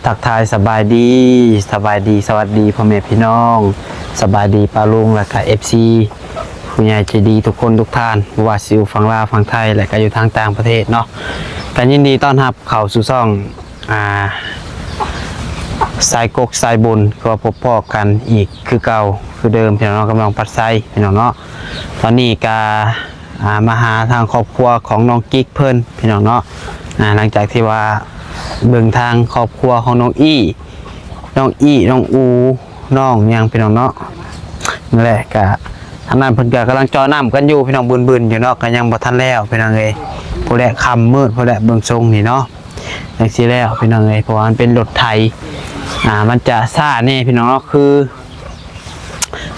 ທັກທາຍສະບາຍດີ, ສະບາຍດີ, ສະຫວັດດີພໍ່ແມ່ພີ່ນ້ອງ, ສະບາຍດີປ້າລຸງ ແລະກະເອັຟຊີ ຜູ້ໃຫຍ່ໃຈດີທຸກຄົນທຸກທ່ານ, ບໍ່ວ່າຊິຢູ່ຝັ່ງລາວ, ຝັ່ງໄທ ແລະກະຢູ່ທາງຕ່າງປະເທດເນາະ, ກະຍິນດີຕ້ອນຮັບເຂົ້າສູ່ຊ່ອງ ອ່າ ສາຍກົກສາຍບຸນ ກໍພົບພໍ້ກັນອີກຄືເກົ່າຄືເດີມ ພີ່ນ້ອງເນາະ, ກັບນ້ອງພັດໄຊ ພີ່ນ້ອງເນາະ. ຕອນນີ້ກະ ອ່າ ມາຫາທາງຄອບຄົວຂອງນ້ອງກິກເພິ່ນ ພີ່ນ້ອງເນາະ. ອ່າ ຫຼັງຈາກທີ່ວ່າເບິ່ງທາງຄອບຄົວຂອງນ້ອງອີ້ ນ້ອງອີ້ ນ້ອງອູ ນ້ອງຫຍັງ ພີ່ນ້ອງເນາະ, ນັ້ນແຫຼະ ກະທາງນັ້ນເພິ່ນກະກຳລັງເຈາະນ້ຳກັນຢູ່ ພີ່ນ້ອງ, ບຶ້ນໆຢູ່ເນາະ, ກະຍັງບໍ່ທັນແລ້ວ ພີ່ນ້ອງເອີຍ. ພຸ້ນແຫຼະ ຄ່ຳມືດພຸ້ນແຫຼະ ເບິ່ງຊົງນີ້ເນາະ, ຈັ່ງຊີ້ແລ້ວ ພີ່ນ້ອງເອີຍ, ເພາະວ່າມັນເປັນລົດໄຖ ອ່າ ມັນຈະຊ້າແດ່ ພີ່ນ້ອງເນາະ. ຄື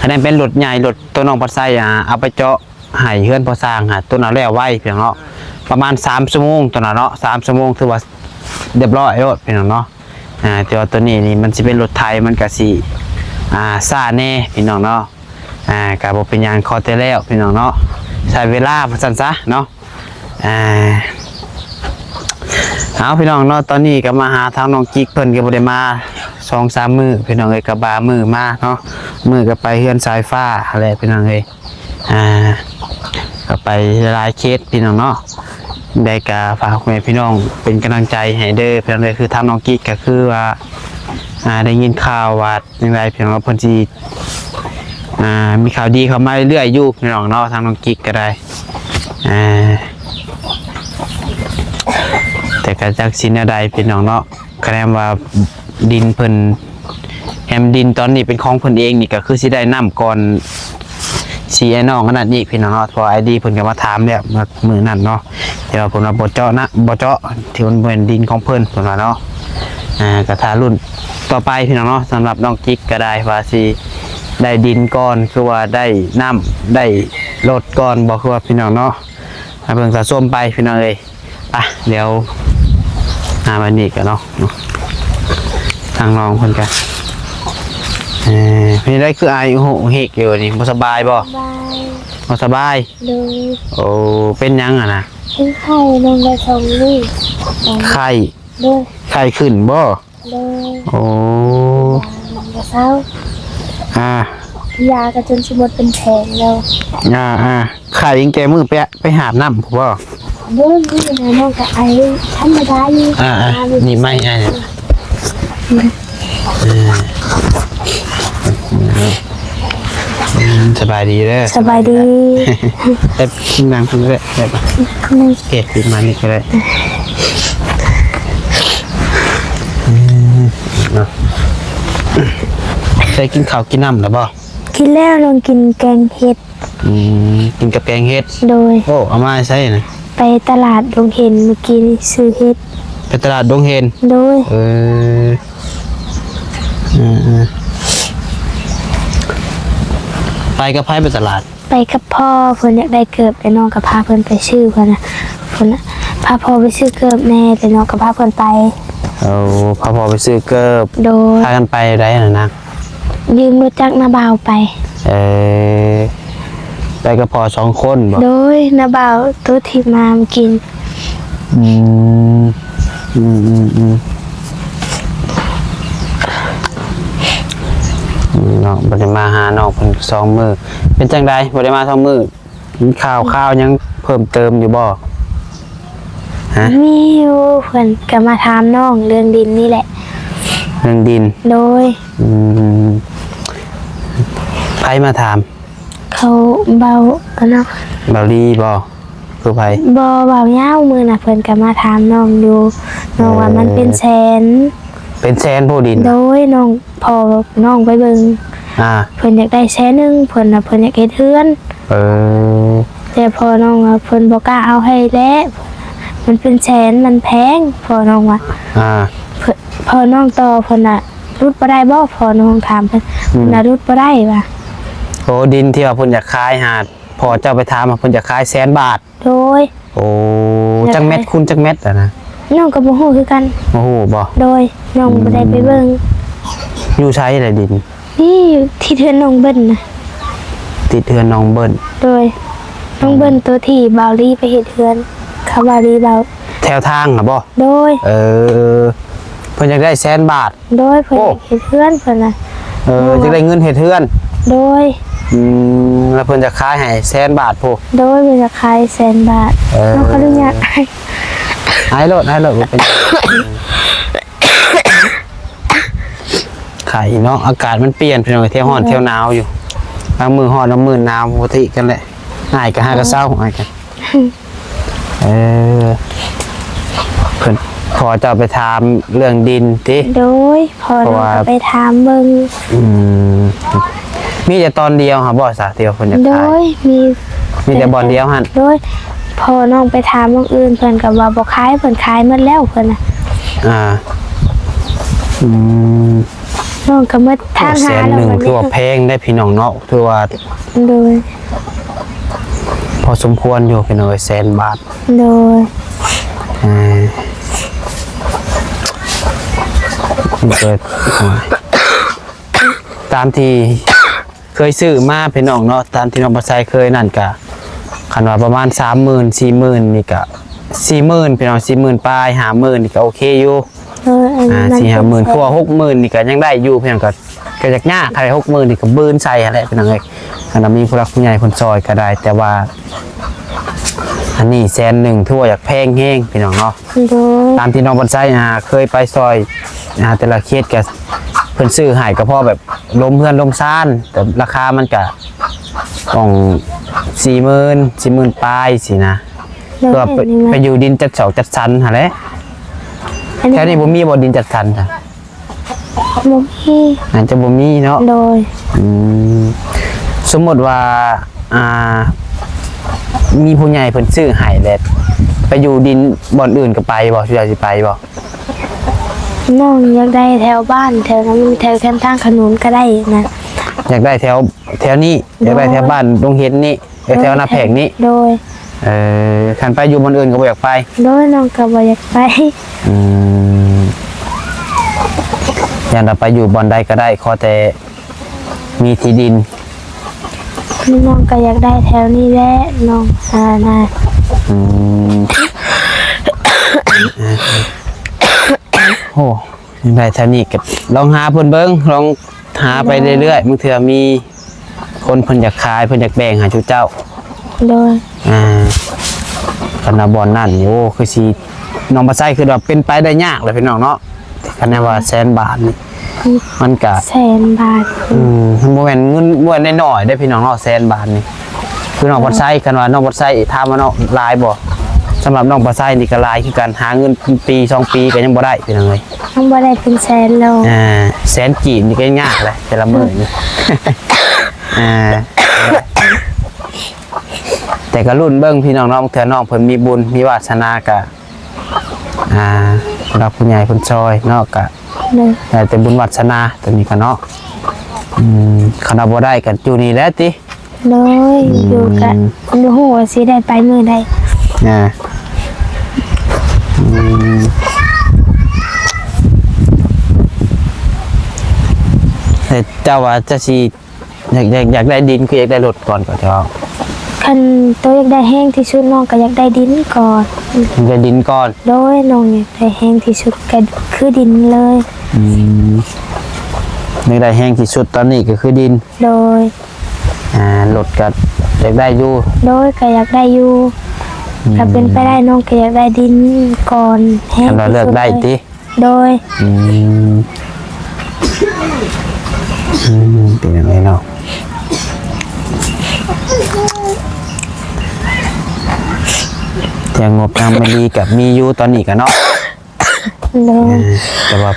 ຄັນແມ່ນເປັນລົດໃຫຍ່ ລົດໂຕນ້ອງພັດໄຊ ອ່າ ເອົາໄປເຈາະ ໃຫ້ເຮືອນພໍ່ຊ່າງຫາ ໂຕນັ້ນແລ້ວໄວ ພີ່ນ້ອງເນາະ, ປະມານສາມຊົ່ວໂມງ ໂຕນັ້ນເນາະ, ສາມຊົ່ວໂມງຖືວ່າຮຽບຮ້ອຍໂລດ ພີ່ນ້ອງເນາະ. ອ່າ ແຕ່ວ່າໂຕນີ້ນີ້ມັນຊິເປັນລົດໄຖ ມັນກະຊິ ອ່າ ຊ້າແດ່ ພີ່ນ້ອງເນາະ. ອ່າ ກະບໍ່ເປັນຫຍັງ ຂໍແຕ່ແລ້ວ ພີ່ນ້ອງເນາະ, ໃຊ້ເວລາວ່າຊັ້ນຊະເນາະ. ອ່າ ເອົາ ພີ່ນ້ອງເນາະ, ຕອນນີ້ກະມາຫາທາງນ້ອງກິກເພິ່ນ ກະບໍ່ໄດ້ມາສອງສາມມື້ ພີ່ນ້ອງເອີຍ, ກະບາງມື້ມາເນາະ, ມື້ກະໄປເຮືອນສາຍຟ້າຫັ້ນແຫຼະ ພີ່ນ້ອງເອີຍ. ອ່າ ກໍໄປຫຼາຍເຂດ ພີ່ນ້ອງເນາະ, ໄດ້ກະຝາກພໍ່ແມ່ພີ່ນ້ອງເປັນກຳລັງໃຈໃຫ້ເດີ ພີ່ນ້ອງເດີ. ຄືທາງນ້ອງກິກກໍຄືວ່າ ອ່າ ໄດ້ຍິນຂ່າວວ່າຈັ່ງໃດ ພີ່ນ້ອງເນາະ, ເພິ່ນຊິ ອ່າ ມີຂ່າວດີເຂົ້າມາເລື້ອຍໆຢູ່ ພີ່ນ້ອງເນາະ, ທາງນ້ອງກິກກໍໄດ້. ອ່າ ແຕ່ກໍຈັກຊິແນວໃດ ພີ່ນ້ອງເນາະ. ຄະແນນວ່າດິນເພິ່ນ ແຮມດິນຕອນນີ້ເປັນຂອງເພິ່ນເອງນີ້ ກໍຄືຊິໄດ້ນ້ຳກ່ອນຊິອ້າຍນ້ອງອັນນັ້ນອີກ ພີ່ນ້ອງເນາະ, ເພາະວ່າອ້າຍດີເພິ່ນກໍມາຖາມແລ້ວມື້ນັ້ນເນາະ, ແຕ່ວ່າເພິ່ນວ່າບໍ່ເຈາະນະ ບໍ່ເຈາະ ທີ່ມັນບໍ່ແມ່ນດິນຂອງເພິ່ນ ເພິ່ນວ່າເນາະ. ອ່າ ກໍຖ້າລຸ້ນຕໍ່ໄປ ພີ່ນ້ອງເນາະ, ສຳລັບນ້ອງກິກກໍໄດ້ ວ່າຊິໄດ້ດິນກ່ອນ ຄືວ່າໄດ້ນ້ຳ ໄດ້ລົດກ່ອນບໍ່ ຄືວ່າ ພີ່ນ້ອງເນາະ. ໃຫ້ເບິ່ງສະສົມໄປ ພີ່ນ້ອງເອີຍ. ໄປ ດຽວຫາໄວ້ນີ້ກັນເນາະ, ທາງນ້ອງເພິ່ນກະ ເອີ ເປັນໄດ ຄືອາຍໂຫເຮກຢູ່ນີ້ ບໍ່ສະບາຍບໍ່? ສະບາຍ. ບໍ່ສະບາຍ? ໂດຍ. ໂອ້ ເປັນຫຍັງຫັ້ນນະ? ເປັນໄຂ້ ນອນໄດ້ສອງມື້. ໄຂ້? ໂດຍ. ໄຂ້ຂຶ້ນບໍ່? ໂດຍ. ໂອ້ ມັນບໍ່ເຊົາ. ອ່າ ຢາກໍຈົນຊິໝົດເປັນແຜງແລ້ວ. ອ່າໆ ໄຂ້ຕັ້ງແຕ່ມື້ໄປ ໄປຫາບນ້ຳພຸ້ນບໍ່? ໂດຍ ມື້ນັ້ນນ້ອງກໍໄອທຳມະດາຢູ່. ອ່າໆ ນີ້ໄມ້ອ້າຍ. ອ່າ ອືມ ສະບາຍດີເດີ. ສະບາຍດີ. ແອບນັ່ງພຸ້ນກໍໄດ້ ໄດ້ປະ? ໂອເຄ ປິດມານີ້ກໍໄດ້. ອືມ ເນາະ ໄດ້ກິນເຂົ້າກິນນ້ຳແລ້ວບໍ່? ກິນແລ້ວ ນ້ອງກິນແກງເຫັດ. ອືມ ກິນກັບແກງເຫັດ. ໂດຍ. ໂອ້ ເອົາມາໃສນະ? ໄປຕະຫຼາດດົງເຫັນມື້ກີ້ນີ້ ຊື້ເຫັດ. ໄປຕະຫຼາດດົງເຫັນ? ໂດຍ. ເອີ ເອີ ເອີ ໄປກັບໃຜໄປຕະຫຼາດ? ໄປກັບພໍ່. ເພິ່ນຢາກໄດ້ເກີບ ແລ້ວນ້ອງກໍພາເພິ່ນໄປຊື້. ເພິ່ນນະ ເພິ່ນນະ ພາພໍ່ໄປຊື້ເກີບແດ່ ແລ້ວນ້ອງກໍພາເພິ່ນໄປ. ໂອ້ ພາພໍ່ໄປຊື້ເກີບ. ໂດຍ. ພາກັນໄປໃດຫັ້ນນະ? ຢືມລົດຈັກນ້າບ່າວໄປ. ເອີ ໄປກັບພໍ່ສອງຄົນບໍ່? ໂດຍ. ນ້າບ່າວໂຕທີ່ມາມື້ກີ້. ອືມ ອືມ ອືມ ອືມ ເນາະ ບໍ່ໄດ້ມາຫານ້ອງເພິ່ນສອງມື້. ເປັນຈັ່ງໃດ ບໍ່ໄດ້ມາສອງມື້? ມີຂ່າວ ຂ່າວຫຍັງເພີ່ມເຕີມຢູ່ບໍ່? ຮະ? ມີຢູ່ ເພິ່ນກໍມາຖາມນ້ອງເລື່ອງດິນນີ້ແຫຼະ. ເລື່ອງດິນ? ໂດຍ. ອືມ ໃຜມາຖາມ? ເຂົາເວົ້າກັນເນາະ. ເບົາລີບໍ່? ຄືໃຜ? ບໍ່ ເວົ້າຍາວ. ມື້ນະເພິ່ນກໍມາຖາມນ້ອງຢູ່ ນ້ອງວ່າມັນເປັນແສນ. ເອີ ເປັນແສນບໍ່ດິນ? ໂດຍ. ນ້ອງ ພໍ່ນ້ອງໄປເບິ່ງ ອ່າ ເພິ່ນຢາກໄດ້ແສນໜຶ່ງ ເພິ່ນນະ ເພິ່ນຢາກເຮັດເຮືອນ. ເອີ ແຕ່ພໍ່ນ້ອງວ່າເພິ່ນບໍ່ກ້າເອົາໃຫ້ແລ້ວ ມັນເປັນແສນ ມັນແພງ. ພໍ່ນ້ອງວ່າ ອ່າ ເພິ່ນ ພໍ່ນ້ອງຕໍ່ເພິ່ນວ່າ ຫຼຸດບໍ່ໄດ້ບໍ່? ພໍ່ນ້ອງຖາມເພິ່ນ. ອືມ ເພິ່ນວ່າຫຼຸດບໍ່ໄດ້ວ່າ. ໂອ້ ດິນທີ່ວ່າເພິ່ນຢາກຂາຍຫາ ພໍ່ເຈົ້າໄປຖາມວ່າເພິ່ນຢາກຂາຍແສນບາດ. ໂດຍ. ໂອ້ ຈັກແມັດຄູນຈັກແມັດຫັ້ນນະ? ນ້ອງກໍບໍ່ຮູ້ຄືກັນ. ບໍ່ຮູ້ບໍ່? ໂດຍ. ນ້ອງ ອືມ ບໍ່ໄດ້ໄປເບິ່ງ. ຢູ່ໃສລະດິນ? ນີ້ຢູ່ທີ່ເຮືອນນ້ອງເບິ່ນນະ. ຕິດເຮືອນນ້ອງເບິ່ນ. ໂດຍ. ນ້ອງເບິ່ນ ອືມ ໂຕທີ່ເບົາລີໄປເຮັດເຮືອນ ເຂົາເບົາລີເບົາ ແຖວທາງນະບໍ່? ໂດຍ. ເອີ ເອີ ເພິ່ນຢາກໄດ້ແສນບາດ. ໂດຍ ເພິ່ນ ໂອ້ ຢາກເຮັດເຮືອນເພິ່ນນະ. ເອີ ໂດຍ ຢາກໄດ້ເງິນເຮັດເຮືອນ. ໂດຍ ອືມ ແລ້ວເພິ່ນຈະຂາຍໃຫ້ແສນບາດພຸ້ນ. ໂດຍ ເພິ່ນຈະຂາຍແສນບາດ. ເອີ ຂໍອະນຸຍາດ ອ້າຍໂລດ ອ້າຍໂລດ ບໍ່ເປັນຫຍັງ. ໄຂ້ເນາະ ອາກາດມັນປ່ຽນ ພີ່ນ້ອງເອີຍ ແຖວຮ້ອນ ໂດຍ ແຖວໜາວຢູ່ ບາງມື້ຮ້ອນ ບາງມື້ໜາວ ບໍ່ຕິກັນແຫຼະ. ອ້າຍກໍຫາກໍເຊົາ ອ້າຍກໍ ເອີ ເພິ່ນ ພໍ່ເຈົ້າໄປຖາມເລື່ອງດິນຕິ? ໂດຍ ພໍ່ນ້ອງ ເພາະວ່າ ກໍໄປຖາມເບິ່ງ. ອືມ ມີແຕ່ຕອນດຽວຫັ້ນບໍ່ຊະ ທີ່ວ່າເພິ່ນຢາກຂາຍ? ໂດຍ ມີ ມີແຕ່ບ່ອນດຽວຫັ້ນ? ໂດຍ ພໍ່ນ້ອງໄປຖາມໝ່ອງອື່ນ ເພິ່ນກໍວ່າບໍ່ຂາຍ ເພິ່ນຂາຍໝົດແລ້ວເພິ່ນນະ. ອ່າ ອືມ ນ້ອງກໍໝົດທາງຫາແລ້ວ. ໂອ້ ແສນໜຶ່ງ ຖືວ່າແພງເດ້ພີ່ນ້ອງເນາະ ຖືວ່າ ໂດຍ ພໍສົມຄວນຢູ່ພີ່ນ້ອງເອີຍ ແສນບາດ. ໂດຍ ອ່າ ເປີດ ຕາມທີ່ເຄີຍຊື້ມາພີ່ນ້ອງເນາະ ຕາມທີ່ນ້ອງປາໄຊເຄີຍນັ້ນກະ ຄັນວ່າປະມານສາມໝື່ນ ສີ່ໝື່ນນີ້ກະ ສີ່ໝື່ນພີ່ນ້ອງ ສີ່ໝື່ນປາຍ ຫ້າໝື່ນນີ້ກະໂອເຄຢູ່. ເອີ ອັນ ອ່າ ສີ່ຫ້າໝື່ນ ເປັນແສນ ກວ່າຫົກໝື່ນນີ້ກໍຍັງໄດ້ຢູ່ ພຽງກໍ ກໍຢາກຍາກ ຄັນໄດ້ຫົກໝື່ນນີ້ກໍບືນໃສ່ຫັ້ນແຫຼະພີ່ນ້ອງເອີຍ ຄັນວ່າມີຜູ້ຫຼັກຜູ້ໃຫຍ່ເພິ່ນຊ່ອຍກໍໄດ້ ແຕ່ວ່າອັນນີ້ແສນໜຶ່ງ ຖືວ່າຢາກແພງແຮງພີ່ນ້ອງເນາະ. ໂດຍ ຕາມທີ່ນ້ອງບອນໄຊ ອ່າ ເຄີຍໄປຊ່ອຍ ອ່າ ແຕ່ລະເຂດກໍເພິ່ນຊື້ໃຫ້ກໍພໍແບບລົມເຮືອນລົມຊານ ແຕ່ລາຄາມັນກໍຕ້ອງສີ່ໝື່ນ ສີ່ໝື່ນປາຍຊີ້ນະ. ໂດຍ ເພື່ອໄປ ອັນນີ້ມັນ ໄປຢູ່ດິນຈັດສອກຈັດສັນຫັ້ນແຫຼະ. ອັນນີ້ ແຖວນີ້ບໍ່ມີບໍ່ດິນຈັດສັນ? ບໍ່ມີ ອາດຈະບໍ່ມີເນາະ. ໂດຍ ອືມ ສົມມຸດວ່າ ອ່າ ມີຜູ້ໃຫຍ່ເພິ່ນຊື້ໃຫ້ແລ້ວ ໄປຢູ່ດິນບ່ອນອື່ນກໍໄປບໍ່? ເຈົ້າຊິໄປບໍ່? ນ້ອງຢາກໄດ້ແຖວບ້ານ ແຖວນັ້ນ ແຖວແຄມທາງຂະໜູນກໍໄດ້ນະ. ຢາກໄດ້ແຖວ ແຖວນີ້ ໂດຍ ຢາກໄດ້ແຖວບ້ານດົງເຫັນນີ້ ແຖວນາແພກນີ້. ໂດຍ ເອີ ຄັນໄປຢູ່ບ່ອນອື່ນກໍບໍ່ຢາກໄປ? ໂດຍ ນ້ອງກໍບໍ່ຢາກໄປ. ອືມ ຢ້ານວ່າໄປຢູ່ບ່ອນໃດກໍໄດ້ ຂໍແຕ່ມີທີ່ດິນ. ນ້ອງກໍຢາກໄດ້ແຖວນີ້ແຫຼະ ນ້ອງ ອາ ນະ. ອືມ ໂອ້ ໄດ້ເທົ່ານີ້ກໍລອງຫາເພິ່ນເບິ່ງ ລອງຫາໄປເລື້ອຍໆ ບາງເທື່ອມີຄົນເພິ່ນຢາກຂາຍ ເພິ່ນຢາກແບ່ງໃຫ້ສູ່ເຈົ້າ. ໂດຍ ອ່າ ຄັນວ່າບ່ອນນັ້ນນີ້ ໂອ້ ຄືຊິ ນ້ອງປາໄຊຄິດວ່າເປັນໄປໄດ້ຍາກແຫຼະພີ່ນ້ອງເນາະ ຄັນວ່າແສນບາດນີ້ ອືມ ມັນກະ ແສນບາດ ອືມ ມັນບໍ່ແມ່ນເງິນ ບໍ່ແມ່ນນ້ອຍໆເດ້ພີ່ນ້ອງເນາະ ແສນບາດນີ້. ຄືນ້ອງປາໄຊ ຄັນວ່ານ້ອງປາໄຊ ຖາມວ່າເນາະ ຫຼາຍບໍ່? ສຳລັບນ້ອງປາໄຊນີ້ກໍຫຼາຍຄືກັນ ຫາເງິນປີສອງປີກໍຍັງບໍ່ໄດ້ພີ່ນ້ອງເອີຍ. ຍັງບໍ່ໄດ້ເປັນແສນດອກ. ອ່າ ແສນກີບນີ້ກໍຍາກແຫຼະ ແຕ່ລະມື້ນີ້. ອ່າ ແຕ່ກໍລຸ້ນເບິ່ງພີ່ນ້ອງເນາະ ເທື່ອນ້ອງເພິ່ນມີບຸນມີວາສະໜາກໍ ອ່າ ຜູ້ຫຼັກຜູ້ໃຫຍ່ເພິ່ນຊ່ອຍເນາະ ກໍ ໂດຍ ແລ້ວແຕ່ບຸນວາສະໜາຕົວນີ້ກໍເນາະ. ອືມ ຄັນວ່າບໍ່ໄດ້ກໍຢູ່ນີ້ແຫຼະຕິ? ໂດຍ ອືມ ຢູ່ກະບໍ່ຮູ້ວ່າຊິໄດ້ໄປມື້ໃດ. ອ່າ ອືມ ແຕ່ເຈົ້າວ່າຈະຊິ ຢາກ ຢາກ ຢາກໄດ້ດິນ ຄືຢາກໄດ້ລົດກ່ອນ ກໍຈະເວົ້າ? ຄັນໂຕຢາກໄດ້ແຮງທີ່ສຸດ ນ້ອງກໍຢາກໄດ້ດິນກ່ອນ. ຢາກໄດ້ດິນກ່ອນ? ໂດຍ ນ້ອງຢາກໄດ້ແຮງທີ່ສຸດກໍຄືດິນເລີຍ. ອືມ ຢາກໄດ້ແຮງທີ່ສຸດຕອນນີ້ກໍຄືດິນ. ໂດຍ ອ່າ ລົດກໍຢາກໄດ້ຢູ່. ໂດຍ ກໍຢາກໄດ້ຢູ່. ອືມ ຖ້າເປັນໄປໄດ້ ນ້ອງກໍຢາກໄດ້ດິນກ່ອນ ແຮງທີ່ສຸດເລີຍ. ຄັນວ່າເລືອກໄດ້ຕິ? ໂດຍ ອືມ ອືມ ເປັນຫຍັງເນາະ ແຕ່ງົບທາງແມ່ນດີກໍມີຢູ່ຕອນນີ້ກໍເນາະ. ໂດຍ ເອີ ແຕ່ວ່າ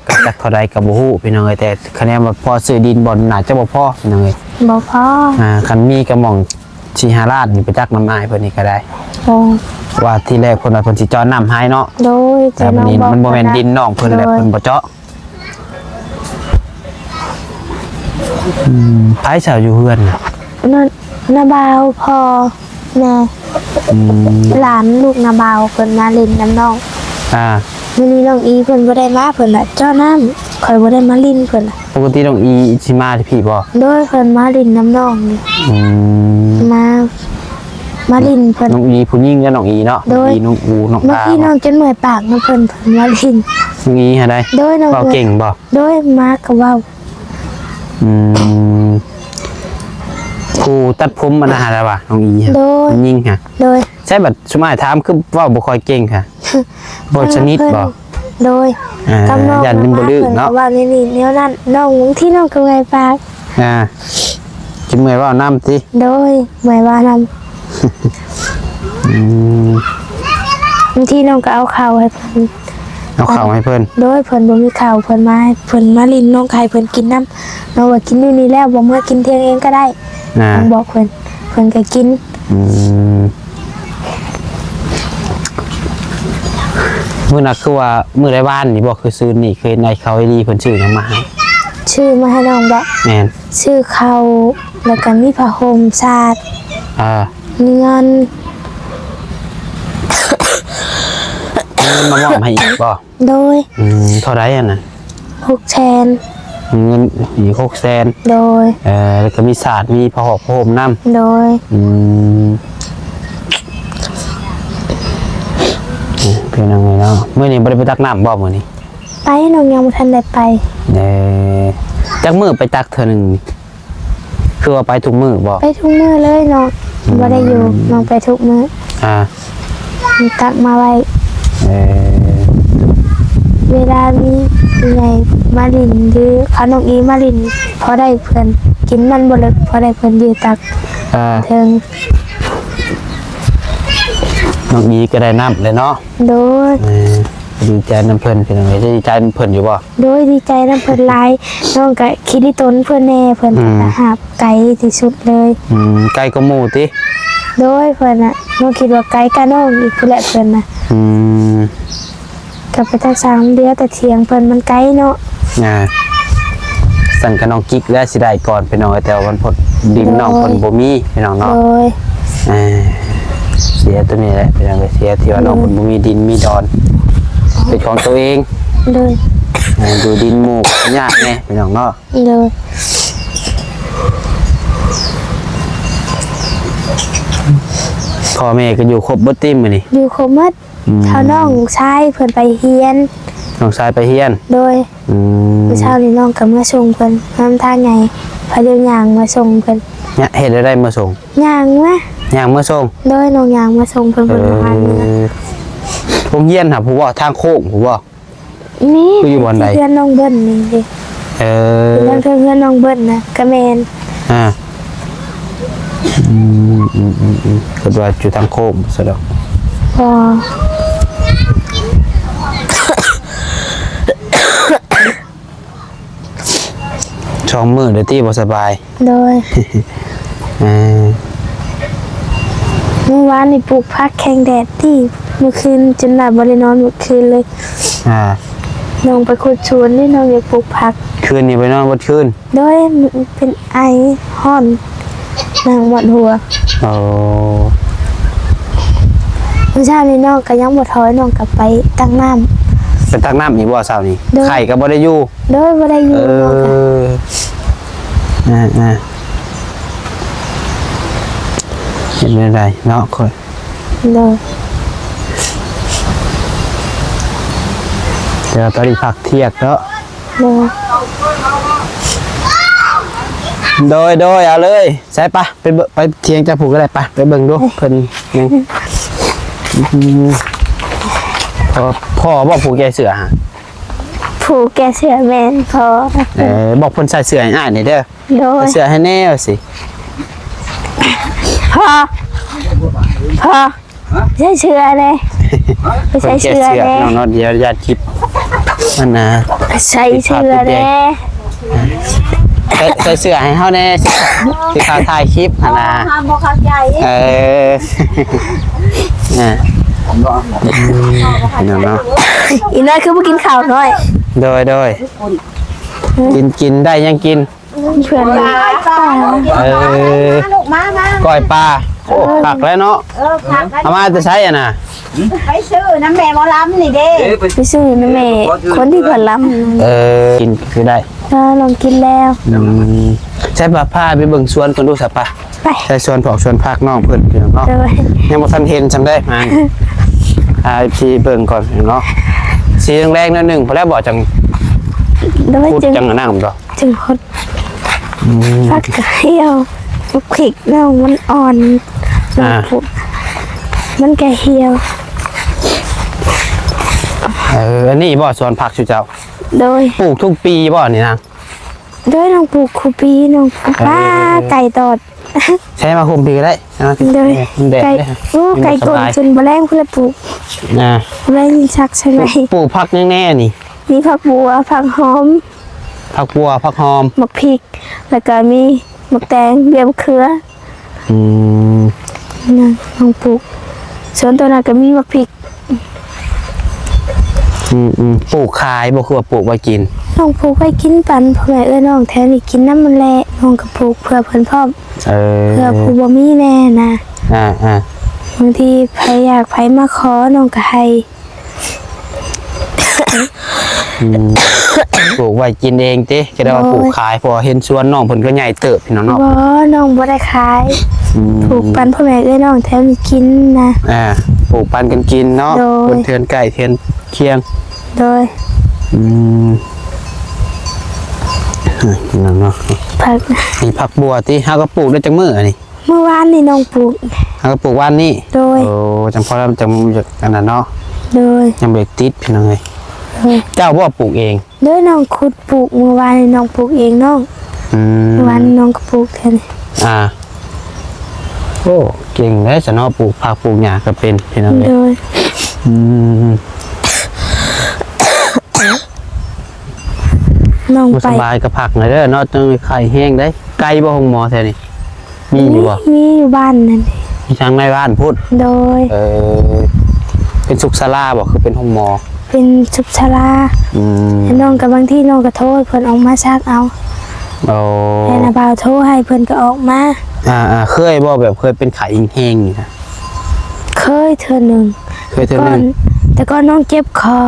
ກໍຈັກເທົ່າໃດກໍບໍ່ຮູ້ພີ່ນ້ອງເອີຍ ແຕ່ຄະແນນວ່າພໍຊື້ດິນບ່ອນໜ້າຈະບໍ່ພໍພີ່ນ້ອງເອີຍ ບໍ່ພໍ. ອ່າ ຄັນມີກໍໝ່ອງ ສີ່ຫ້າລ້ານນີ້ໄປຈັກນຳອ້າຍເພິ່ນນີ້ກໍໄດ້. ໂດຍ ວ່າທີແລກເພິ່ນວ່າເພິ່ນຊິເຈາະນ້ຳໃຫ້ເນາະ. ໂດຍ ແຕ່ບັດນີ້ມັນບໍ່ແມ່ນດິນນ້ອງເພິ່ນແຫຼະ ໂດຍ ເພິ່ນບໍ່ເຈາະ. ອືມ ໃຜສາວຢູ່ເຮືອນນະ? ນ້າ ນ້າບ່າວ ພໍ່ ແມ່ ອືມ ຫຼານລູກນ້າບ່າວເພິ່ນມາຫຼິ້ນນຳນ້ອງ. ອ່າ ມື້ນີ້ນ້ອງອີເພິ່ນບໍ່ໄດ້ມາ ເພິ່ນວ່າເຈາະນ້ຳ ຂ້ອຍບໍ່ໄດ້ມາຫຼິ້ນ ເພິ່ນວ່າ. ປົກກະຕິນ້ອງອີຊິມາທີ່ພີ້ບໍ່? ໂດຍ ເພິ່ນມາຫຼິ້ນນຳນ້ອງນີ້. ອືມ ມາ ມາຫຼິ້ນເພິ່ນ. ນ້ອງອີຜູ້ຍິງກັບນ້ອງອີເນາະ. ໂດຍ ນ້ອງອີ ນ້ອງອູ ນ້ອງອາ. ເມື່ອກີ້ນ້ອງຈົນເມື່ອຍປາກນຳເພິ່ນ ເພິ່ນມາຫຼິ້ນ. ນ້ອງອີຫັ້ນໃດ? ໂດຍ ນ້ອງ ເວົ້າເກັ່ງບໍ່? ໂດຍ ມາກໍເວົ້າ. ອືມ ຜູ້ຕັດຜົມອັນນັ້ນຫັ້ນລະວ່າ ນ້ອງອີຫັ້ນ? ໂດຍ ຜູ້ຍິງຫັ້ນ? ໂດຍ ໃຊ່ ບັດຊຸມອ້າຍຖາມຄືເວົ້າບໍ່ຄ່ອຍເກັ່ງຫະ? ບໍ່ສະໜິດບໍ່? ໂດຍ ອ່າ ຢ້ານມັນບໍ່ລຶ້ງເນາະ ເວົ້າແນວນີ້ແນວນັ້ນ ນ້ອງ ບາງທີນ້ອງກໍເມື່ອຍປາກ. ອ່າ ຊິເມື່ອຍເວົ້ານຳຕິ? ໂດຍ ເມື່ອຍເວົ້ານຳ. ອືມ ບາງທີນ້ອງກໍເອົາເຂົ້າໃຫ້ເພິ່ນ ເອົາເຂົ້າໃຫ້ເພິ່ນ. ໂດຍ ເພິ່ນບໍ່ມີເຂົ້າ ເພິ່ນມາ ເພິ່ນມາຫຼິ້ນ ນ້ອງກໍໃຫ້ເພິ່ນກິນນຳ. ນ້ອງວ່າກິນຢູ່ນີ້ແລ້ວ ບໍ່ເມືອກິນທ່ຽງເອງກໍໄດ້ ອ່າ ນ້ອງບອກເພິ່ນ ເພິ່ນກໍກິນ. ອືມ ມື້ນັ້ນຄືວ່າ ມື້ໃດວານນີ້ບໍ່ ຄືຊືນນີ້ ຄືເຫັນໄອ້ເຂົາອີ່ຫຼີເພິ່ນຊື້ຫຍັງມາໃຫ້? ຊື້ມາໃຫ້ນ້ອງບໍ່? ແມ່ນ ຊື້ເຂົ້າ ແລ້ວກໍມີຜ້າຫົ່ມສາດ ເອີ ມີເງິນ ມີເງິນມາມອບໃຫ້ອີກບໍ່? ໂດຍ ອືມ ເທົ່າໃດຫັ້ນນະ? ຫົກແສນ ເງິນອີກຫົກແສນ. ໂດຍ ເອີ ແລ້ວກໍມີສາດ ມີຜ້າຫົ່ມ ຜ້າຫົ່ມນຳ. ໂດຍ ອືມ ເປັນຫຍັງເນາະ ມື້ນີ້ບໍ່ໄດ້ໄປຕັກນ້ຳບໍ່ມື້ນີ້? ໄປ ນ້ອງຍັງບໍ່ທັນໄດ້ໄປ. ເອີ ຈັກມື້ໄປຕັກເທື່ອໜຶ່ງ? ຄືວ່າໄປທຸກມື້ບໍ່? ໄປທຸກມື້ເລີຍນ້ອງ ອືມ ບໍ່ໄດ້ຢູ່ ນ້ອງໄປທຸກມື້. ອ່າ ມັນຕັກມາໄວ້ ເອີ ເວລາມີຜູ້ໃຫຍ່ມາຫຼິ້ນ ຫຼື ຄັນນ້ອງອີມາຫຼິ້ນ ພໍໄດ້ເພິ່ນກິນ ມັນບໍ່ເລິກ ພໍໄດ້ເພິ່ນຢືນຕັກ ອ່າ ເທິງ. ນ້ອງອີກໍໄດ້ນ້ຳແລ້ວເນາະ. ໂດຍ ເອີ ດີໃຈນຳເພິ່ນ ພີ່ນ້ອງເອີຍ ດີໃຈນຳເພິ່ນຢູ່ບໍ່? ໂດຍ ດີໃຈນຳເພິ່ນຫຼາຍ ນ້ອງກະຄິດດີຕົນເພິ່ນແດ່ ເພິ່ນ ອືມ ກະຮັບໄກທີ່ສຸດເລີຍ. ອືມ ໄກກວ່າໝູ່ຕິ? ໂດຍ ເພິ່ນນະ ນ້ອງຄິດວ່າໄກກວ່ານ້ອງອີກພຸ້ນແຫຼະເພິ່ນນະ. ອືມ ກະໄປຕັກສາງດຽວ ແຕ່ຖຽງເພິ່ນມັນໄກເນາະ. ອ່າ ຊັ້ນກະນ້ອງກິກແຫຼະຊິໄດ້ກ່ອນ ພີ່ນ້ອງເອີຍ ແຕ່ວ່າມັນພົດດິນ ໂດຍ ນ້ອງເພິ່ນບໍ່ມີ ພີ່ນ້ອງເນາະ. ໂດຍ ອ່າ ເສຍໂຕນີ້ແຫຼະ ພີ່ນ້ອງເອີຍ ເສຍທີ່ວ່າ ໂດຍ ນ້ອງເພິ່ນບໍ່ມີດິນມີດອນ ເປັນຂອງໂຕເອງ. ໂດຍ ອ່າ ຢູ່ດິນໝູ່ກໍຍາກແດ່ ພີ່ນ້ອງເນາະ. ໂດຍ ພໍ່ແມ່ກໍຢູ່ຄົບເບິດຕິມື້ນີ້? ຢູ່ຄົບໝົດ. ອືມ ເທົ່ານ້ອງຊາຍເພິ່ນໄປຮຽນ. ນ້ອງຊາຍໄປຮຽນ? ໂດຍ. ອືມ ມື້ເຊົ້ານີ້ນ້ອງກໍເມືອສົ່ງເພິ່ນນຳທາງໃຫຍ່ ພາດຽວຍ່າງເມືອສົ່ງເພິ່ນ. ຍະ ເຮັດແນວໃດເມືອສົ່ງ? ຍ່າງມາ. ຍ່າງເມືອສົ່ງ? ໂດຍ ນ້ອງຍ່າງມາສົ່ງເພິ່ນ. ເອີ ເພິ່ນບໍ່ພາເມືອ. ໂຮງຮຽນຫາຜູ້ບໍ່ ທາງໂຄ້ງຜູ້ບໍ່? ນີ້ ຄືຢູ່ບ່ອນໃດ? ເຮືອນນ້ອງເບິ່ນນີ້ເດ້. ເອີ ຢູ່ທາງເທິງເຮືອນນ້ອງເບິ່ນນະ ກະແມ່ນ. ອ່າ ອືມ ອືມ ອືມ ອືມ ຄິດວ່າຢູ່ທາງໂຄ້ງຊະດອກ. ບໍ່ ສອງມື້ເດ້ຕິບໍ່ສະບາຍ. ໂດຍ ເອີ ມື້ວານນີ້ປູກຜັກແຂງແດດຕິ ມື້ຄືນຈົນວ່າບໍ່ໄດ້ນອນໝົດຄືນເລີຍ. ອ່າ ນ້ອງໄປຂຸດສວນນີ້ ນ້ອງຢາກປູກຜັກ. ຄືນນີ້ໄປນອນໝົດຄືນ? ໂດຍ ເປັນໄອ ຮ້ອນ ໜັງໝົດຫົວ. ໂອ້ ມື້ເຊົ້ານີ້ນ້ອງກໍຍັງບໍ່ຖອຍ ນ້ອງກໍໄປຕັກນ້ຳ. ໄປຕັກນ້ຳອີກບໍ່ເຊົ້ານີ້? ໂດຍ ໄຂ້ກໍບໍ່ໄດ້ຢູ່. ໂດຍ ບໍ່ໄດ້ຢູ່. ເອີ ນ້ອງກໍ ອ່າໆ ເຮັດແນວໃດເນາະຂ້ອຍ. ໂດຍ ແຕ່ວ່າຕອນນີ້ພັກທ່ຽງເນາະ. ໂດຍ ໂດຍ ໂດຍ ເອົາເລີຍ. ໃສ່ ໄປ ໄປເບິ່ງ ໄປຖຽງເຈົ້າຜູ້ກໍໄດ້. ໄປ ໄປເບິ່ງດູ ເອີ ເພິ່ນຍັງ ອືມ ພໍ່ ພໍ່ບໍ່ຜູ້ແກ່ເສື້ອຫະ? ຜູ້ແກ່ເສື້ອແມ່ນພໍ່. ເອີ ບອກເພິ່ນໃສ່ເສື້ອໃຫ້ອ້າຍແດ່ເດີ. ໂດຍ ໃສ່ເສື້ອໃຫ້ແດ່ວ່າຊິ. ພໍ່ ພໍ່ ໃສ່ເສື້ອແດ່ ໄປໃສ່ເສື້ອແດ່. ເພິ່ນແກ່ເສື້ອ ນ້ອງເນາະ ດຽວຢ້ານຄລິບ ອັນນ່າ ໃສ່ເສື້ອແດ່. ໃສ່ ໃສ່ເສື້ອໃຫ້ເຮົາແດ່ ຊິ ຊິເຂົ້າຖ່າຍຄລິບຫັ້ນນະ. ບໍ່ເຂົ້າໃຈ. ເອີ ອ່າ ພີ່ນ້ອງເນາະ. ອີນ້ອຍຄືບໍ່ກິນເຂົ້ານ້ອຍ? ໂດຍ ໂດຍ ກິນ ກິນ ໄດ້ຫຍັງກິນ? ເພື່ອນ ເອີ ມາ ລູກ ມາ ມາ ກ້ອຍປາ. ໂອ້ ເອີ ຄັກແລ້ວເນາະ. ເອີ ຄັກແລ້ວ. ເອົາມາແຕ່ໃສຫັ້ນນະ? ໄປຊື້ນຳແມ່ໝໍລຳນີ້ເດ້. ໄປຊື້ນຳແມ່ຄົນທີ່ເພິ່ນລຳ. ເອີ ກິນຄືໄດ້. ເອີ ລອງກິນແລ້ວ. ອືມ ໃສ່ ພາ ພາໄປເບິ່ງສວນເພິ່ນດູຊະປະ. ໄປ ໃສ່ສວນຜອກສວນຜັກນ້ອງເພິ່ນ ພີ່ນ້ອງເນາະ. ໂດຍ ຍັງບໍ່ທັນເຫັນຊ່ຳໃດ. ມາ ພາ ພາ ເອັຟຊີ ເບິ່ງກ່ອນເນາະ. ສີແດງໆໜ້ອຍໜຶ່ງ ພໍແລ້ວບໍ່ ຈັ່ງ ໂດຍ ຂຸດ ຈຶ່ງ ຈັ່ງອັນນັ້ນບໍ່ ຈຶ່ງຂຸດ. ອືມ ຜັກກະຫ່ຽວ ຜັກພິກນ້ອງມັນອ່ອນ ອ່າ ນ້ອງປູກ ມັນກະຫ່ຽວ. ເອີ ອັນນີ້ບໍ່ ສວນຜັກຊຸເຈົ້າ? ໂດຍ ປູກທຸກປີບໍ່ນີ້ນາງ? ໂດຍ ນ້ອງປູກຄູ່ປີ ນ້ອງປູກ ເອີ ປາ ເອີ ເອີ ໄກ່ຕອດ ໃຊ້ມາຄຸມພີກະໄດ້ ເອົາມາ ໂດຍ ເອີ ມັນແດດ ໄກ່ ເດ້ ໂອ້ ມັນ ໄກ່ກົນ ສະບາຍ ຈົນບໍ່ແລງພຸ້ນລະປູກ ອ່າ ບໍ່ໄດ້ຍິນຊັກໃສ່ໄໝ ປູກຜັກຫຍັງແດ່ນີ້? ມີຜັກບົວ ຜັກຫອມ ຜັກບົວ ຜັກຫອມ ໝາກພິກ ແລ້ວກະມີໝາກແຕງ ເບຍ ມະເຂືອ. ອືມ ນັ້ນນ້ອງປູກ ສວນໂຕນັ້ນກະມີໝາກພິກ. ອືມໆ ປູກຂາຍບໍ່ ຄືວ່າປູກໄວ້ກິນ? ນ້ອງປູກໄວ້ກິນປັນພໍ່ແມ່ເອື້ອຍນ້ອງແຖວນີ້ກິນນຳຫັ້ນແຫຼະ ນ້ອງກະປູກເພື່ອເພິ່ນພ້ອມ ເອີ ເພື່ອຜູ້ບໍ່ມີແດ່ນະ ອ່າໆ ບາງທີໃຜຢາກໃຜມາຂໍນ້ອງກະໃຫ້. ອືມ ປູກໄວ້ກິນເອງຕິ ຈະໄດ້ວ່າ ໂດຍ ປູກຂາຍ ເພາະວ່າເຫັນສວນນ້ອງເພິ່ນກໍໃຫຍ່ເຕີບພີ່ນ້ອງເນາະ. ບໍ່ ນ້ອງບໍ່ໄດ້ຂາຍ ອືມ ປູກປັນພໍ່ແມ່ເອື້ອຍນ້ອງແຖວນີ້ກິນນະ ອ່າ ປູກປັນກັນກິນເນາະ ໂດຍ ຄົນເຮືອນໃກ້ເຮືອນຄຽງ ໂດຍ ອືມ ພີ່ນ້ອງເນາະ ຜັກ ມີຜັກບົວຕິ ເຮົາກໍປູກໄດ້ຈັກມື້ອັນນີ້? ມື້ວານນີ້ນ້ອງປູກ ເຮົາກໍປູກວານນີ້ ໂດຍ ໂອ້ ຈັ່ງພໍແລ້ວ ຈັ່ງ ອັນນັ້ນເນາະ ໂດຍ ຍັງບໍ່ໄດ້ຕິດພີ່ນ້ອງເອີຍ ໂດຍ ເຈົ້າບໍ່ປູກເອງ? ໂດຍ ນ້ອງຂຸດປູກ ມື້ວານນີ້ນ້ອງປູກເອງນ້ອງ ອືມ ມື້ວານນ້ອງກໍປູກແທ້ນີ້ ອ່າ ໂອ້ ເກັ່ງແທ້ຊະເນາະ ປູກຜັກປູກຫຍ້າກໍເປັນພີ່ນ້ອງເອີຍ ໂດຍ ອືມ ນ້ອງ ບໍ່ ໄປ ສະບາຍກໍພັກໜ່ອຍເດີເນາະ ຈັ່ງໄຂ້ແຮງເດ້. ໄກບໍ່ໂຮງໝໍແຖວນີ້? ມີຢູ່ບໍ່? ມີ ມີຢູ່ບ້ານນັ້ນເດ ຢູ່ທາງໃນບ້ານພຸ້ນ ໂດຍ ເອີ ເປັນສຸກສາລາບໍ່ ຄືເປັນໂຮງໝໍ? ເປັນສຸກສາລາ ອືມ ແລ້ວນ້ອງກໍບາງທີນ້ອງກໍໂທໃຫ້ເພິ່ນອອກມາຊັກເອົາ ໂອ້ ແລ້ວນະບ່າວໂທໃຫ້ເພິ່ນກໍອອກມາ ອ່າໆ ເຄີຍບໍ່ ແບບເຄີຍເປັນໄຂ້ແຮງໆນີ້ນະ? ເຄີຍເທື່ອໜຶ່ງ ເຄີຍເທື່ອໜຶ່ງ ແຕ່ກ່ອນ ແຕ່ກ່ອນນ້ອງເຈັບຄໍ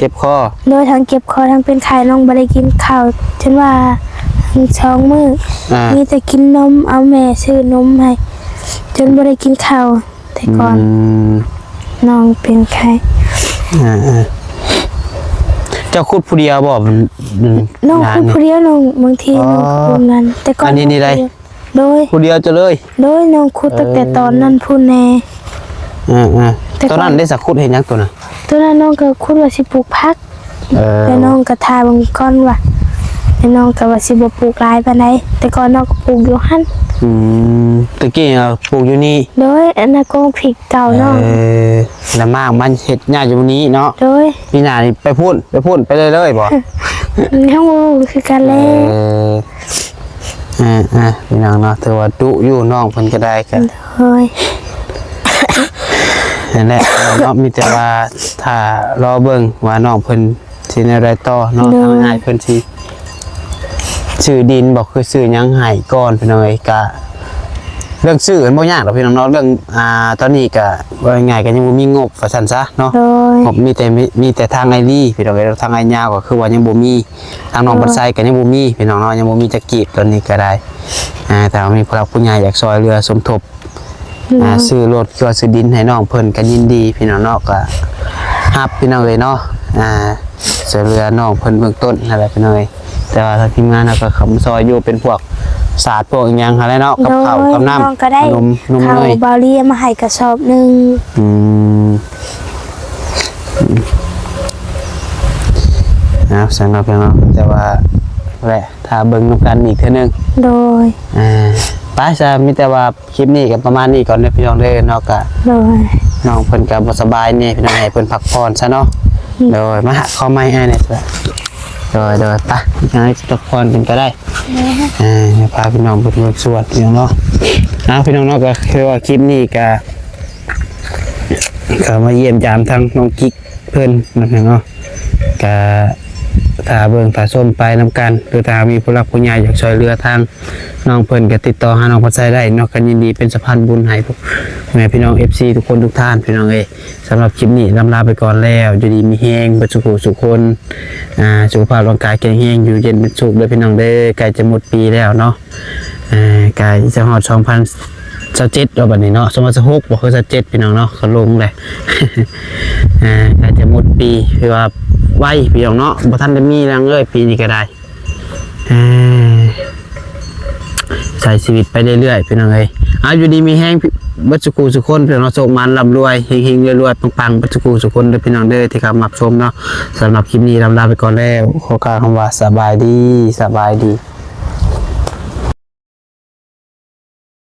ເຈັບຄໍ ໂດຍ ທັງເຈັບຄໍທັງເປັນໄຂ້ ນ້ອງບໍ່ໄດ້ກິນເຂົ້າຈົນວ່າສອງມື້ ອ່າ ມີແຕ່ກິນນົມ ເອົາແມ່ຊື້ນົມໃຫ້ ຈົນບໍ່ໄດ້ກິນເຂົ້າແຕ່ກ່ອນ ອືມ ນ້ອງເປັນໄຂ້ ອ່າໆ ເຈົ້າຂຸດຜູ້ດຽວບໍ່? ມັນ ມັນ ນ້ອງ ງານ ຂຸດຜູ້ດຽວນ້ອງ ບາງທີ ອໍ ນ້ອງຂຸດນັ້ນ ແຕ່ກ່ອນ ອັນນີ້ນີ້ໄດ້ ໂດຍ ຜູ້ດຽວເຈົ້າເລີຍ? ໂດຍ ນ້ອງຂຸດ ເອີ ຕັ້ງແຕ່ຕອນນັ້ນພຸ້ນແດ່ ເອີໆ ແຕ່ຕອນນັ້ນເດ້ ສະຂຸດເຮັດຫຍັງໂຕນັ້ນ? ໂຕນັ້ນນ້ອງກໍຂຸດວ່າຊິປູກຜັກ ເອີ ແຕ່ນ້ອງກໍຖ້າເບິ່ງກ່ອນວ່າ ແຕ່ນ້ອງກໍວ່າຊິບໍ່ປູກຫຼາຍປານໃດ ແຕ່ກ່ອນນ້ອງກໍປູກຢູ່ຫັ້ນ ອືມ ຕະກີ້ ເອີ ປູກຢູ່ນີ້ ໂດຍ ອັນນັ້ນກໍພິກເກົ່ານ້ອງ ເອີ ແລ້ວໝາກມັນເຮັດຍາກຢູ່ນີ້ເນາະ ໂດຍ ປີໜ້ານີ້ໄປພຸ້ນ ໄປພຸ້ນ ໄປເລື້ອຍໆບໍ່? ຍັງບໍ່ຮູ້ຄືກັນແຫຼະ ເອີ ອ່າໆ ພີ່ນ້ອງເນາະ ຖືວ່າດຸຢູ່ ນ້ອງເພິ່ນກໍໄດ້ກໍ ໂດຍ ນັ້ນແຫຼະເນາະ ມີແຕ່ວ່າຖ້າລໍເບິ່ງວ່ານ້ອງເພິ່ນຊິແນວໃດຕໍ່ເນາະ ໂດຍ ທາງອ້າຍເພິ່ນຊິຊື້ດິນບໍ່ ຄືຊື້ຫຍັງໃຫ້ກ່ອນ ພີ່ນ້ອງເອີຍ ກະເລື່ອງຊື້ມັນບໍ່ຍາກດອກ ພີ່ນ້ອງເນາະ ເລື່ອງ ອ່າ ຕອນນີ້ກະ ເວົ້າງ່າຍໆ ກໍຍັງບໍ່ມີງົບວ່າຊັ້ນຊະເນາະ ໂດຍ ງົບມີແຕ່ ມີ ມີແຕ່ທາງອ້າຍລີ ພີ່ນ້ອງເອີຍ ທາງອ້າຍຍາວກໍຄືວ່າຍັງບໍ່ມີ ທາງນ້ອງ ໂດຍ ພັດໄຊກໍຍັງບໍ່ມີພີ່ນ້ອງເນາະ ຍັງບໍ່ມີຈັກກີບຕອນນີ້ກໍໄດ້ ອ່າ ຖ້າວ່າມີຜູ້ຫຼັກຜູ້ໃຫຍ່ຢາກຊ່ອຍເຫຼືອສົມທົບ ໂດຍ ອ່າ ຊື້ລົດ ຫຼືວ່າຊື້ດິນໃຫ້ນ້ອງເພິ່ນກໍຍິນດີພີ່ນ້ອງເນາະ ກໍຮັບພີ່ນ້ອງເອີຍເນາະ ອ່າ ຊ່ວຍເຫຼືອນ້ອງເພິ່ນເບື້ອງຕົ້ນຫັ້ນແຫຼະພີ່ນ້ອງເອີຍ ແຕ່ວ່າທາງທີມງານເຮົາກໍເຂົ້າມາຊ່ອຍຢູ່ ເປັນພວກສາດພວກອີ່ຫຍັງຫັ້ນແຫຼະເນາະ ກັບເຂົ້າ ໂດຍ ກັບນ້ຳ ນ້ອງກໍໄດ້ ນມ ນມ ເຂົ້າ ເນີຍ ເບົາລີມາໃຫ້ກະສອບໜຶ່ງ ອືມ ເອົາ ຊັ້ນເນາະພີ່ນ້ອງ ແຕ່ວ່າແຫຼະ ຖ້າເບິ່ງນຳກັນອີກເທື່ອໜຶ່ງ ໂດຍ ອ່າ ໄປຊະ ມີແຕ່ວ່າຄລິບນີ້ກໍປະມານນີ້ກ່ອນເດີພີ່ນ້ອງເດີເນາະ ກະ ໂດຍ ນ້ອງເພິ່ນກໍບໍ່ສະບາຍແດ່ພີ່ນ້ອງ ໃຫ້ເພິ່ນພັກຜ່ອນຊະເນາະ ອືມ ໂດຍ ມາ ຂໍໄມອ້າຍແດ່ ໂດຍ ໂດຍ ໄປ ໃຫ້ພັກຜ່ອນກັນກໍໄດ້ ໂດຍ ອ່າ ໃຫ້ພາພີ່ນ້ອງເພິ່ນເບິ່ງສວດພີ່ນ້ອງເນາະ ເອົາ ພີ່ນ້ອງເນາະ ກໍຄືວ່າຄລິບນີ້ກໍ ເຂົ້າມາຢ້ຽມຢາມທາງນ້ອງກິກ ເພິ່ນເນາະ ກະຖ້າເບິ່ງຖ້າຊົມໄປນຳກັນ ຫຼືຖ້າມີຜູ້ຫຼັກຜູ້ໃຫຍ່ຢາກຊ່ວຍເຫຼືອທາງນ້ອງເພິ່ນ ກະຕິດຕໍ່ຫານ້ອງພັດໄຊໄດ້ເນາະ ກະຍິນດີເປັນສະພານບຸນໃຫ້ພວກແມ່ພີ່ນ້ອງ ເອັຟຊີ ທຸກຄົນທຸກທ່ານ ພີ່ນ້ອງເອີຍ ສຳລັບຄລິບນີ້ລຳລາໄປກ່ອນແລ້ວ ຢູ່ດີມີແຮງເບິດສູ່ຜູ້ສູ່ຄົນ ອ່າ ສຸຂະພາບຮ່າງກາຍແຂງແຮງ ຢູ່ເຢັນເປັນສຸກເດີພີ່ນ້ອງເດີ ໃກ້ຈະໝົດປີແລ້ວເນາະ ອ່າ ໃກ້ຈະຮອດສອງພັນ ຊາວເຈັດແລ້ວບັດນີ້ເນາະ ສອງພັນຊາວຫົກບໍ່ ຄືຊາວເຈັດພີ່ນ້ອງເນາະ ກໍລົງແຫຼະ ອ່າ ໃກ້ຈະໝົດປີ ຖືວ່າໄວພີ່ນ້ອງເນາະ ບໍ່ທັນໄດ້ມີຫຍັງເລີຍປີນີ້ກໍໄດ້ ອ່າ ໃຊ້ຊີວິດໄປເລື້ອຍໆ ພີ່ນ້ອງເອີຍ ເອົາ ຢູ່ດີມີແຮງເບິດສູ່ຄູ່ສູ່ຄົນ ພີ່ນ້ອງເນາະ ໂຊກໝານລ່ຳລວຍ ເຮັງໆ ລວຍໆ ປັງໆ ເບິດສູ່ຄູ່ສູ່ຄົນເດີ ພີ່ນ້ອງເດີ ທີ່ເຂົ້າມາຮັບຊົມເນາະ ສຳລັບຄລິບນີ້ລຳລາໄປກ່ອນແລ້ວ ຂໍກ່າວຄຳວ່າສະບາຍດີ ສະບາຍດີ.